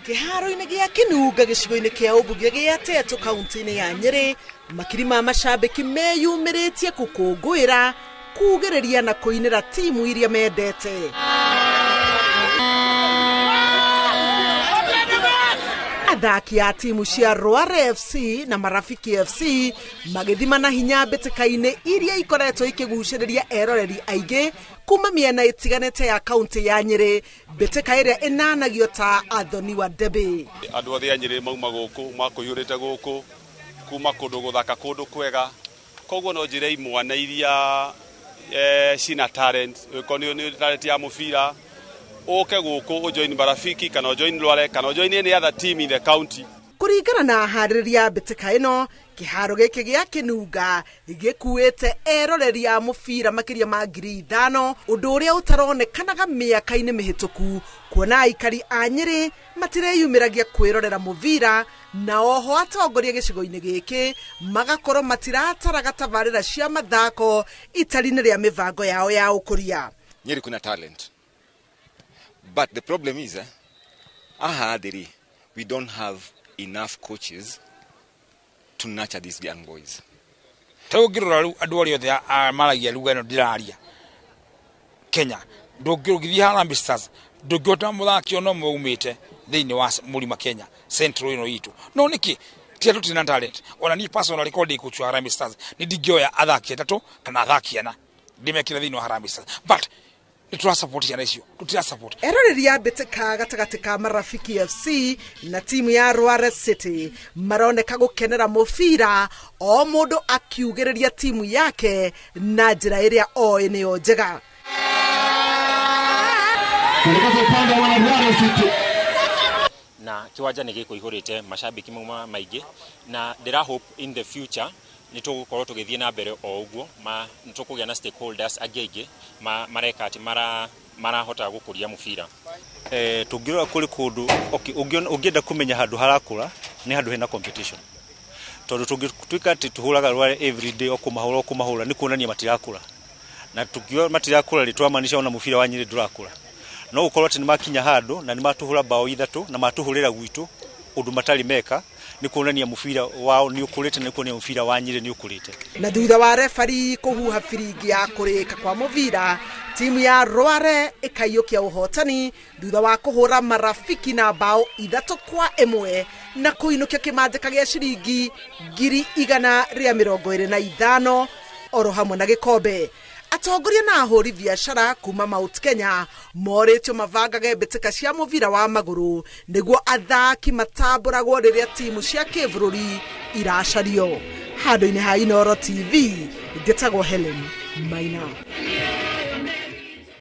Kĩharo-inĩ gĩa Kĩnunga gĩcigo-inĩ kĩa ũmbunge gĩa Tetu kaunti-inĩ ya Nyĩrĩ, makiri ma macambĩki meyumĩrĩtie gũkũngũĩra, kugĩrĩria na kũinĩra timu iria mendete. Athaki a timu cia Rware FC na Marafiki FC magĩthima na hinya mbĩtĩka-inĩ iria ikoretwo ikĩgucĩrĩria eroreri aingĩ kuma mĩena ĩtiganĩte ya kaunti ya Nyĩrĩ, mbĩtĩka ĩrĩa ĩnanagio ta Athoniwa Derby. Andũ othe a Nyĩrĩ mauma gũkũ, makũiyũrĩte gũkũ, kuma kũndũ gũthaka, kũndũ kwega. Koguo no njĩre imwana iria cina talent, ũngĩkorwo nĩ talent ya mũbira, ũke gũkũ ũjoin Marafiki kana ũjoin Rware kana ũjoin any other team in the county. Kũringana na aharĩrĩria a mbĩtĩka ĩno, kĩharo gĩkĩ gĩa Kĩnunga gĩkuĩte eroreri a mũbira makĩria ma 5,000, ũndũ ũrĩa ũtaronekanaga mĩaka-inĩ mĩhĩtũku, kuona aikari a Nyĩrĩ matireyumĩragia kwĩrorera mũbira, na oho atongoria gĩcigo-inĩ gĩkĩ magakorwo matirataraga tabarĩra cia mathako itari-inĩ rĩa mĩbango yao ya ũkũria. Nyeri kuna talent. But the problem is, aha, Diri, we don't have enough coaches to nurture these young boys. Ta ũngĩrora rĩu andũ arĩa othe maragia lugha ĩno ndĩraria Kenya, ndũngĩrũgithia Harambee Stars, ndũngĩhota mũthaki ona ũmwe umĩte thĩinĩ wa mũrima Kenya Central ĩno itũ. No nĩkĩ? Tia tũtirĩ na talent. Ona niĩ personally korwo ndĩ coach wa Harambee Stars, nĩ ndingĩoya athaki atatũ kana athaki ana ndĩmekĩre thĩinĩ wa Harambee Stars. But nĩ tũra support ciana icio, tũtira support. Eroreri a mbĩtĩka gatagatĩ ka Marafiki FC na timu ya Rware City maroneka gũkenera mũbira, o mũndũ akiugĩrĩria timu yake na njĩra ĩrĩa oĩ nĩyo njega. Na kiwanja nĩ gĩkũihũrĩte mashabiki mauma maingĩ, na ndĩra hope in the future nĩ tũgũkorwo tũgĩthiĩ na mbere o ũguo, nĩ tũkũgĩa na stakeholders angĩ aingĩ mareka atĩ marahota gũkũria mũbira. Tũngĩrora kũrĩ kũndũ, okay, ũngĩenda kũmenya handũ harakũra nĩ handũ hena competition, tondũ tũngĩtuĩka atĩ tũhũraga Rware every day, o kũmahũra, o kũmahũra, nĩ kuonania matirakũra, na tũngiuga matirakũra rĩ, tũramaanisha ona mũbira wa Nyĩrĩ ndũrakũra. No gũkorwo atĩ nĩ makinya handũ na nĩ matũhũra bao 3 na matũhũrĩra gwitũ ũndũ matarĩ meka, nĩ kuonania mũbira wao nĩ ũkũrĩte, na nĩ kuonania mũbira wa Nyĩrĩ nĩ ũkũrĩte. Na thutha wa refari kũhuha biringi ya kũrĩka kwa mũbira, timu ya Rware ĩkaiyũkia ũhotani thutha wa kũhũra Marafiki na bao 3-1 na kũinũkia kĩmanjĩka gĩa ciringi 125,000 oro hamwe na gĩkombe. Atongoria na ahũri biacara kuma Mount Kenya morĩtio mabangage mbĩtĩka cia mũbira wa magũrũ nĩguo athaki matambũragwo rĩrĩa timu cia kĩbũrũri iracario. Handũ-inĩ ha Inooro TV, njĩtagwo Helen Maina.